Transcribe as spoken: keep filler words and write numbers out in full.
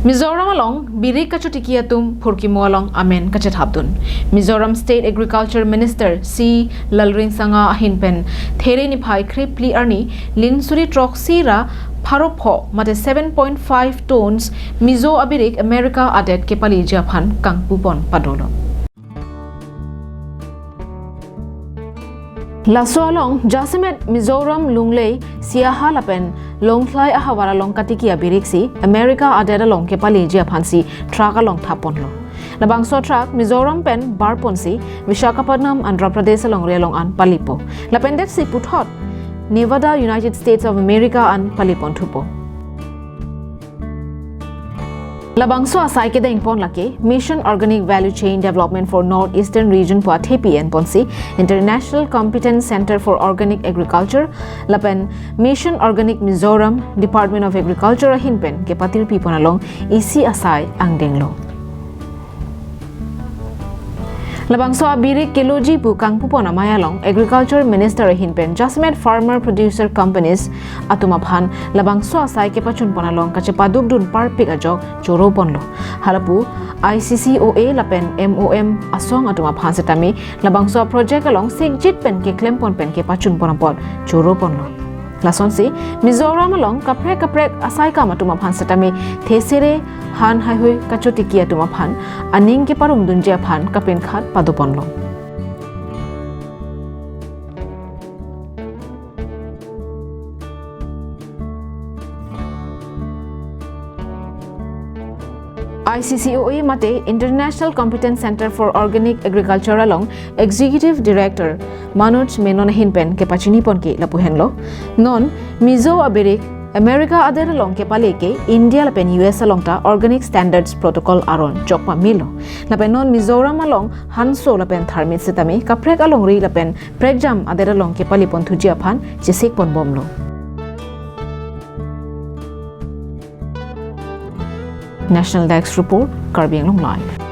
Mizoram along birik kachotiki atum phurkimo along amen kachethapdun. Mizoram State Agriculture Minister C Lalringsanga ahin pen There niphai kre-phli arni linsuri throksi ra pharo pho mate seven point five tons Mizo abirik America adet kepaleji aphan kangpupon padolo. Laso along jasemet Mizoram Lunglei Siaha lapen Longthlai ahavar along katiki abiriksi America adet along kepaleji aphansi truck along thapponlo. Labangso truck Mizoram pen barponsi Visakhapatnam, Andhra Pradesh alongri along an palipo. Lapendetsi puthot Nevada, United States of America an paliponthupo. Labangso asai kedengpon lake Mission Organic Value Chain Development for North Eastern Region pu athepi enponsi International Competence Center for Organic Agriculture lapen Mission Organic Mizoram, Department of Agriculture ahin pen kepatirpipon along isi asai angdenglo. Labangso abirik keloji pu kangpupon amei along Agriculture Minister ahin pen jasemet Farmer Producer Companies atum aphan labangso asai kepachunpon along kachepadukdun parpik ajok choroponlo. Halapu I C C O A lapen M O M asong atum aphan setame labangso project along sikjit pen keklempon pen kepachunpon apot choroponlo. Lasonsi Mizoram along kaprek kaprek asaikam atum aphan setame thesere han haihui kachotiki atum aphan aning keparongdunji aphan kapinkhat padoponlo. I C C O A mate International Competence Center for Organic Agriculture along Executive Director Manoj Menon ahin pen kepachiniponke lapu henlo. Non Mizo abirik America adet along kepale ke India lapen U S along ta Organic Standards Protocol aron chokpamelo. Lapen non Mizoram along Hanso lapen Dharmit setame kaprek alongri lapen prekjam adet along kepaleponthuji aphan chesikponbomlo. National Desk Report, Karbi Anglong Live.